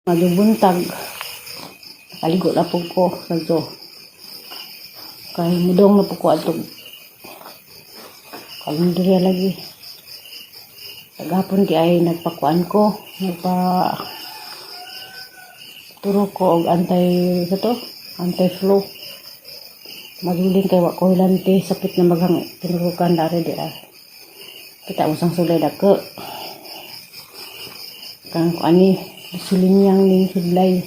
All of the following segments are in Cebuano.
Maayong buntag. Nakaligo na po ko. Kadto. Kay mudong na po ko adtong kalendarya lagi. Kagahapon di ay nagpakuan ko. Nagpa turo ko og anti sa to, anti-flu. Maguling kay wa ko hilanti, sakit na maghang tinurukan dari di ah. Kita mo sang sulay dako. Kang ani sulinyang ning sudlay.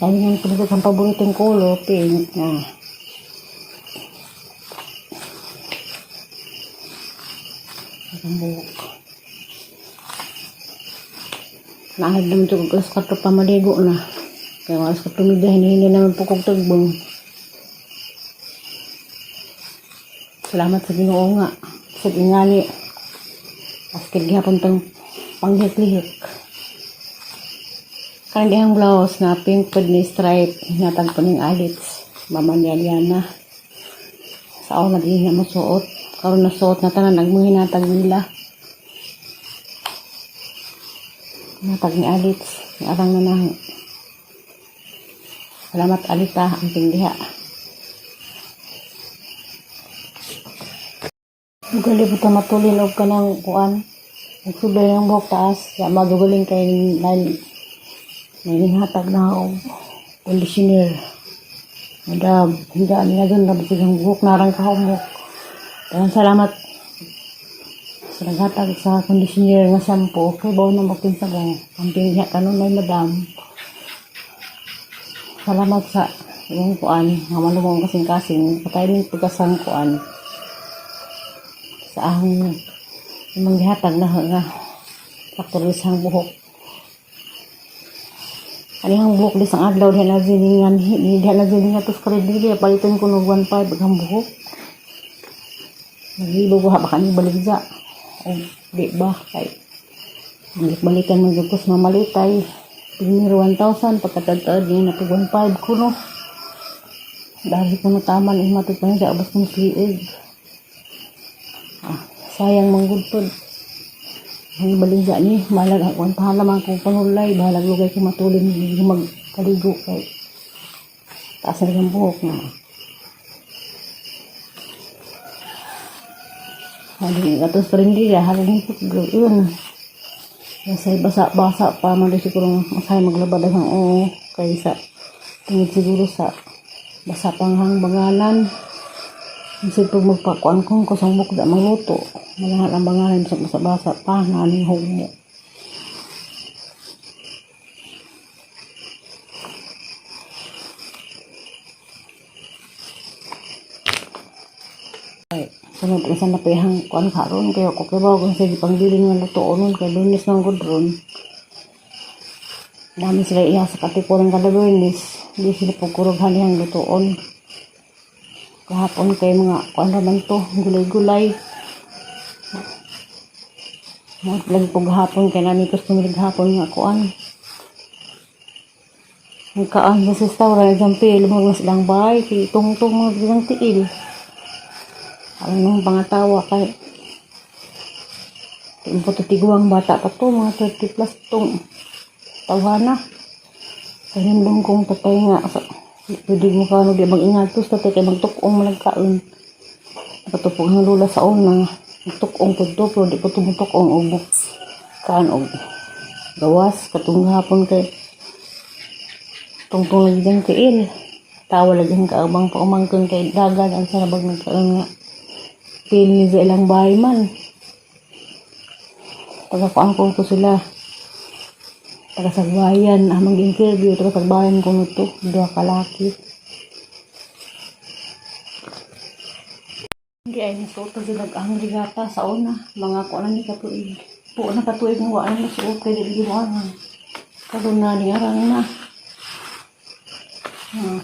Kanyang pinagod ang paboritong color, pink na. Ang buhok. Naahad naman ito kung alas 4 pa maligo na. Kaya alas 4:30, hinihindi naman po kong tagbong. Salamat sa Ginoo nga. Sa ingani. Askil gihapon tang panghik-lihik. Kanang dihang blouse na pink pod ni stripe, hinatag po ning alits. Mama ni Aliana. Sa ako na din na masuot. Karon nasuot na tanan nagmong hinatag nila. Hinatag ni Alits. Ni arang na nang. Salamat Alita, ang tindiha. Dugali po ta matulin og kanang kuan. Nagsulay ng buhok taas. Ya madugaling kay nine may hatag na og conditioner. Madam, hindi niya dun labas ang buhok narang kahumok. Daghang salamat sa naghatag sa conditioner nga shampoo. Kay bawo na makinsa ko. Ang tindiha kanunay, madam. Salamat sa imong kuan nga malumong kasing-kasing. Patay ning pagkasang kuan sa ahong imong gihatag na nga factory sa buhok. Anihang buhok di sang adlaw diha na zilingan diha na zilingan tos karidili paliton ko nog 1.5 ang buhok. Naghilo ko ha baka ni baligya. O di ba kay balik-balikan man jud ko sa mamalitay. Primero 1,000 pagkatad-tad niya na 1.5 ko no. Dahil ko taman eh matod pa niya abos kong siig. Ah, sayang manggudtod. Ang baligya ni, balag ako ang pahala man kung panulay, balag lugay ko matulin, hindi magkaligo kay taas na ang buhok na. Hali, atos pa rin diya, halin po, yun. Kasi basa-basa pa, man siguro masay maglabad ang oo, kaysa tungod siguro sa basa pang hang bangalan. Kasi pag magpakuan kong kusang bukda magluto, malahal ang bangalan sa basa-basa pa, naning hugmo. Ay, sunod isa na pihang kuan karon kaya ko kibaw kung sige pangbilin nga luto nun kay Lunes ng gudron. Dami sila iya sa katipuran kada Lunes. Hindi sila pagkurog halihang lutoon. Kahapon kay mga kuan raman to, gulay-gulay. Mga lagi po gahapon kay nami customer gahapon nga kuan. Ang kaan sa restaurant dyan pil, mga silang bahay, kay tungtong mga bilang tiil. Ang nung pangatawa kay Timpo to tiguang bata pa to, mga 30 plus tong tawhana. Kaya nandun kong tatay nga, sa, pwede mo ka ano, di mag-ingatos, tatay kay magtukong malagkaon. Nakatupog ang lula sa una, magtukong po to, pero di po tumutukong og kaan og gawas, katong hapon kay tungtong lagi dyan tiil. Tawa lagi ang kaabang paumangkon kay dagan ang sarabag nagkaon nga pil ni sa ilang bahay man. Tagakuan ko ko sila. Taga Sagbayan, ah, mag-interview, taga Sagbayan ko nito, duha ka laki. Hindi ay nasuot sila ang rigata sa una, mga kuan ni katuig. Po na katuig nga wa na nasuot kay dili mo arang. Karon na ni arang na. Ah.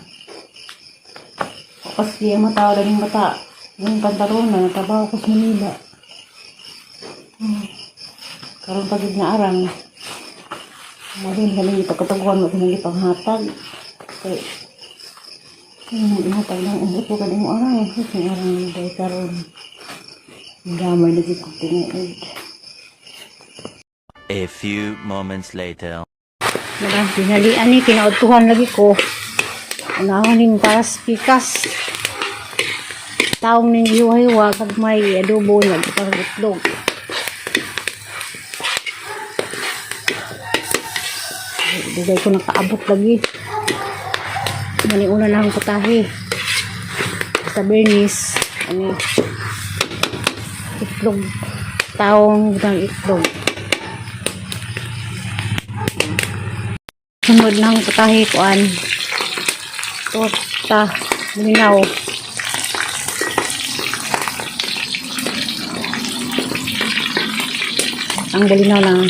Kasi ang mata ning bata, yung pantalon na natrabaho ko sa Manila. Karon pa gid na arang. Marin kami ipagkataguan mo kami ipanghatag. Kay hatag lang ang upo ka mo arang. Kasi arang day karon. Gamay lagi ko tinuod. A few moments later. Wala, dinalian ni, kinaudtuhan lagi ko. Unahon ning para sa pikas. Taong ning hiwa-hiwa, kag may adobo niya, parang itlog. Dugay ko nakaabot lagi. Mani una na ang putahe. Sa Bernice, ano, itlog. Taong ng itlog. Sunod na ang putahe kuan. Torta, linaw. Ang galinaw lang.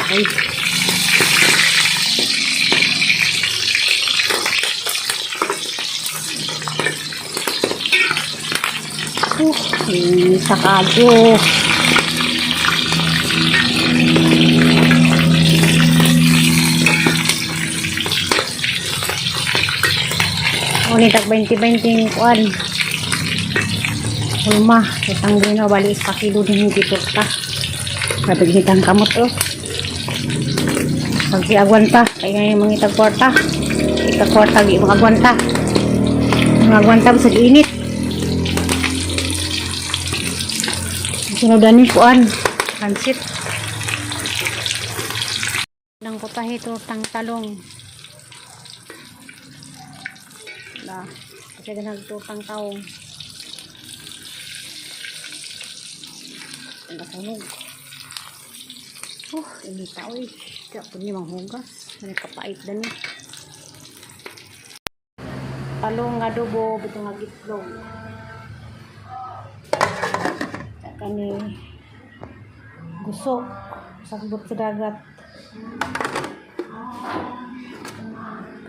Ay. Sakado. Uni tag 20-20 kuan. Hulma, itang ginaw bali is pakilo din hindi torta. Kapag kamot oh. Pag si agwanta, kaya yung mga itag kwarta. Itag kwarta, gi mga agwanta. Mga agwanta sa init. Sunod ni kuan, pansit. Nang putahe tortang talong. Na, kasi ganag tortang taong. Ang kasunog. Inita oy. Kaya po niya manghugas. May kapait dani. Talong adobo, bitong nga itlog. Kani guso sagbot sa dagat.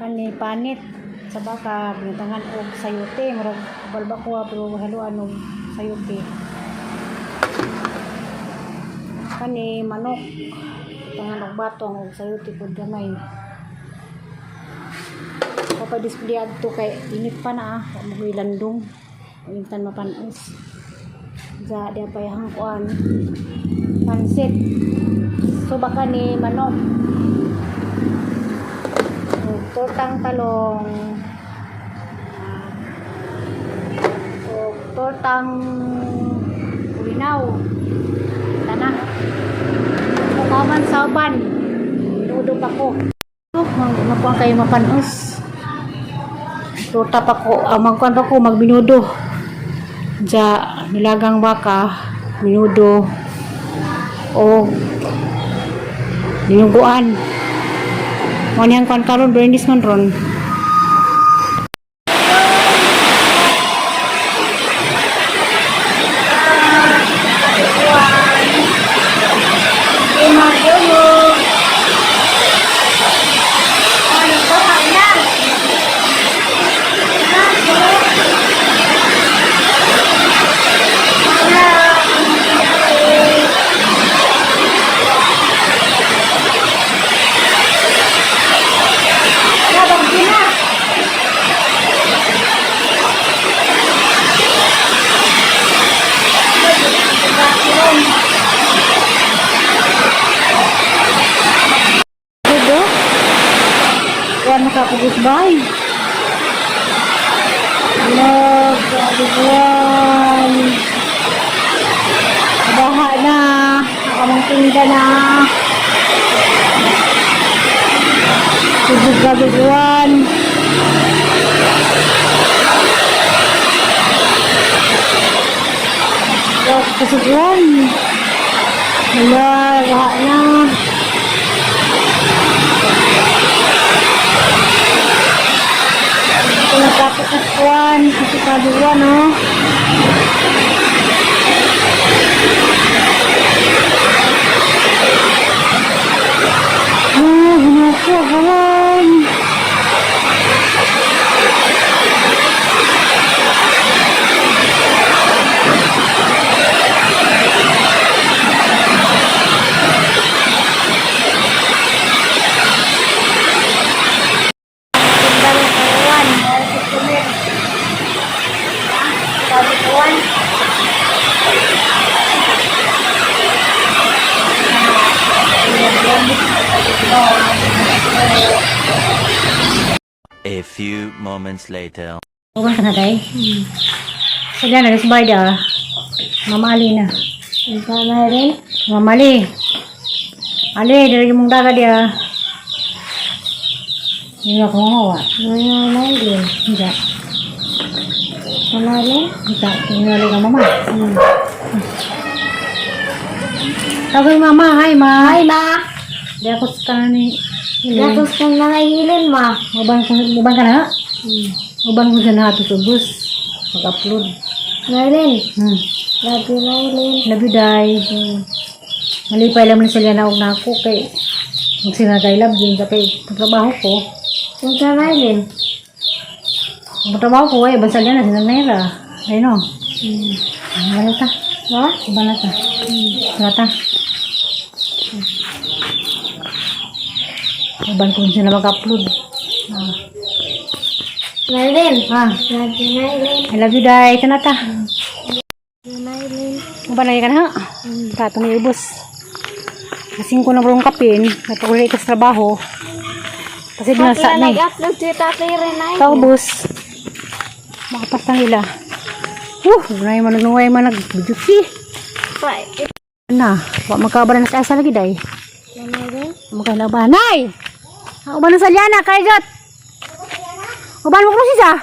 Kani panit sa baka binatangan og sayote, murag balbacoa pero haluan og sayote. Kani manok tangan og batong og sayote pud gamay. Kapag display adto kay init pa na ah, wa mo ko'y landong. Intan mapanos. Sa di pa yang kuan. Pansit. So baka ni manok. Og tortang talong. Og tortang kulinaw. Tana. Mukaman sa uban. Minudo pa ko. Oh, makuha kayo mapanos. Torta pa ko, magkuhan pa ko, magminudo. Ja, nilagang baka, minudo, o dinuguan. Mo niyang kuan karon, Bernice man ron. Dudo. Kuan makapugos bay. Nagkabubuan. Baha na. Akamang tinda na. Tubog kabubuan. Kasubuan. Wala, baha na. Ito nagkapakaskuan, kasi kaduwa, no? Ah, ginako, kawan. Tindang kawan, mga customer. Kaduwan. A few moments later. Uban ka na, day? Sige na, let's buy da. Mama Ali na. Ikaw rin. Mama Ali. Ali, diri mong daga dia. Hindi ako mawa. Mga Maylin. Hindi. Mama rin. Hindi. Tingali ka, mama. Tawag mama. Hi, ma. Hi, ma. Di ako sa kanan ni. Gatos kang nangahilin, ma. Uban ka na? Uban ko sa nato sa bus. Mag-upload. Maylin. Hmm. Love you, Maylin. Love you, Day. Malipay lang man sila na og nako kay magsinagay love din sa kay trabaho ko. Ikaw, Maylin. Ang trabaho ko ay bansa na sila naira. Ay no. Wala ta. Ma? Wala ta. Wala ta. Uban ko sila mag-upload. Ah. Maylin. Ah, Love you, Maylin. I love you, Day. Ito na ta. Love you, Maylin. Uban na ka na. Ta, tumiubos. Kasing ko na rong kapin. Napaguli ka sa trabaho. Kasi binasa Pati na eh. nag-upload si Tatay Renay. Kaubos. Makapas na nila. Woo! Gunay man nagnuway man nagbujuki. Pa, Na, wa makabara na sa asa lagi day. Maylin. Makalaban. Nay! Uban na salyana kay Jot. Uban mo krusis ah.